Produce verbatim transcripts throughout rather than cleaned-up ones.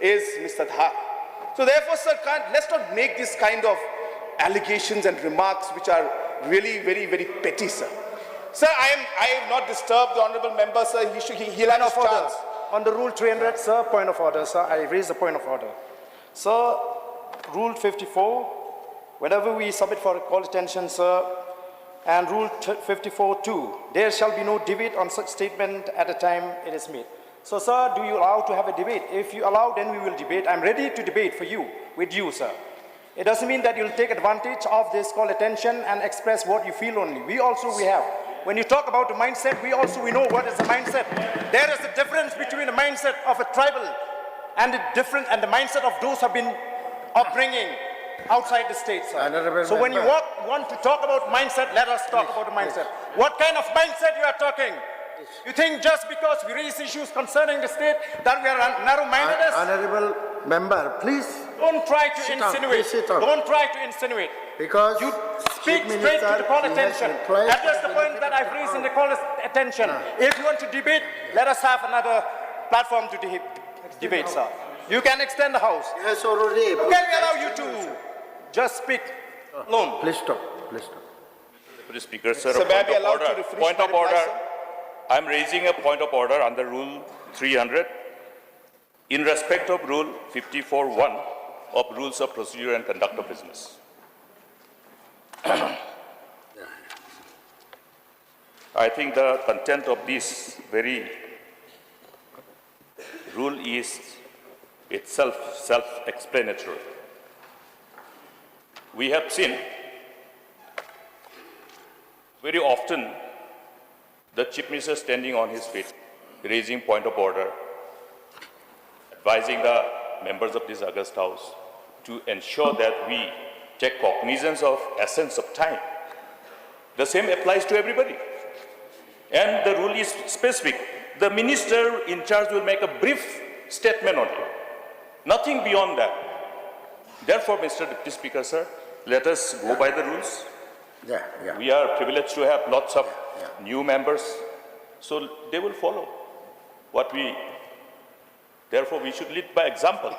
is Mister Dhar. So therefore, sir, can't, let's not make this kind of allegations and remarks which are really very, very petty, sir. Sir, I am, I have not disturbed the honorable member, sir. He should, he, he'll have his chance. On the rule three hundred, sir, point of order, sir. I raise the point of order. Sir, rule fifty-four, whenever we submit for a call attention, sir, and rule fifty-four two, there shall be no debate on such statement at the time it is made. So, sir, do you allow to have a debate? If you allow, then we will debate. I'm ready to debate for you, with you, sir. It doesn't mean that you'll take advantage of this call attention and express what you feel only. We also, we have. When you talk about the mindset, we also, we know what is the mindset. There is a difference between the mindset of a tribal and the different, and the mindset of those who have been upbringing outside the state, sir. Honorable so when you member. want, want to talk about mindset, let us talk about the mindset. What kind of mindset you are talking? You think just because we raise issues concerning the state that we are narrow-minded? Honorable member, please. Don't try to Sit down, insinuate. Please sit down. Don't try to insinuate. Because You speak Chief straight to Minister, the call he has attention. replied Address the to point that I've raised in the call attention. If you want to debate, let us have another platform to de- debate, sir. You can extend the house. Yes, already. How can we allow you to just speak alone? Please stop. Please stop. Deputy Speaker, sir, Sir, a may I point be of allowed to order. finish Point my of reply, order. Sir? I'm raising a point of order under Rule three hundred. In respect of Rule fifty-four one of Rules of Procedure and Conduct of Business. I think the content of this very rule is itself self-explanatory. We have seen very often the Chief Minister standing on his feet, raising point of order, advising the members of this August House to ensure that we take cognizance of essence of time. The same applies to everybody. And the rule is specific. The minister in charge will make a brief statement only. Nothing beyond that. Therefore, Mister Deputy Speaker, sir, let us go by the rules. Yeah, yeah. We are privileged to have lots of Yeah. new members. So they will follow what we, therefore we should lead by example.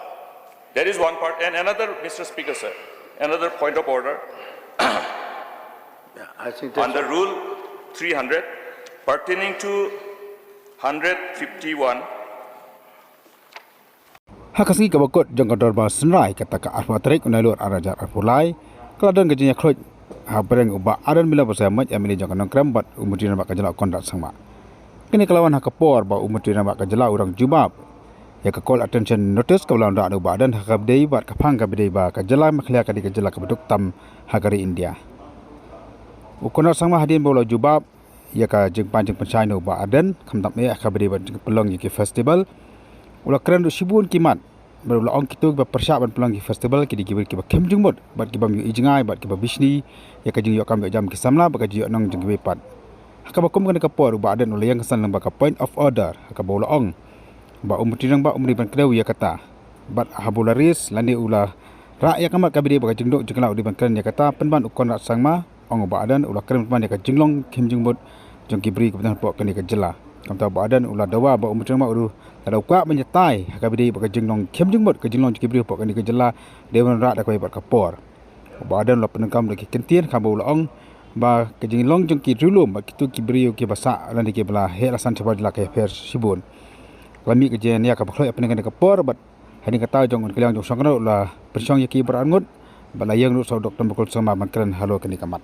That is one part. And another, Mister Speaker, sir, another point of order Yeah, I think that's under Rule three hundred pertaining to hundred fifty-one. Ha ka sngi kaba kut jong ka dorbar synrai kata ka arphew tarik u Nailur arhajar arphew lai, ka la don ka jingïakhluit ha pdeng u Bah Ardent Miller Basaiawmoit, M L A jong ka Nongkrem, bad u Myntri Rangbah ka jylla u Conrad Sangma. Kane ka la wan ha ka por ba u Myntri Rangbah ka jylla u dang jubab ïa ka call attention notice kaba la wanrah da u Bah Ardent ha kaba dei bad ka phang kaba dei ba ka jylla Meghalaya ka dei ka jylla kaba duk tam ha ka ri India. U Conrad Sangma hadien ba u la jubab ïa ka jingpan jingpynshai na u Bah Ardent, khamtam eh ha kaba dei ban pynlong ïa ki festival, u la kren ruh shibun ki mat bad u la ong kito kiba pyrshah ban pynlong ki festival ki dei ki briew kiba khlem jingmut bad ki bym ïohi jngai bad kiba bishni ïa ka jingïoh kam ïoh jam ki samla bad ka jingïoh nong jong kiwei pat. Ha kaba kum kane ka por u Bah Ardent u la ïeng ka san lyngba ka point of order ha kaba u la ong ba u Myntri Rangbah um dei ban kdew ïa kata. Bad haba u la raise lane u la rah ïa ka mat kaba dei ba ka jingduk jingkhlaw u dei ban kren ïa kata, pynban u Conrad Sangma, ong u Bah Ardent, u la kren pynban ïa ka jinglong khlem jingmut jong ki briew kiba don hapoh kane ka jylla. Kumta u Bah Ardent u la dawa ba u Myntri Rangbah u la kwah ban ïatai ha kaba dei ba ka jinglong khlem jingmut, ka jinglong jong ki briew hapoh kane ka jylla, dei ban rah da kawei pat ka por. U Bah Ardent u la pyndonkam da ki kyntien ha kaba u la ong ba ka jinglong jong ki riewlum bad kito ki briew kiba sah lane kiba la heh la san shabar jylla ka ïapher shibun. Ka la mih ka jingïakhluit hapdeng kane ka por bad hadien kata jong u Kylliang jong u Shangkno u la pynshong ïa ki baroh arngut bad la ïeng ruh sa u Doctor Mukul Sangma ban kren halor kane ka mat.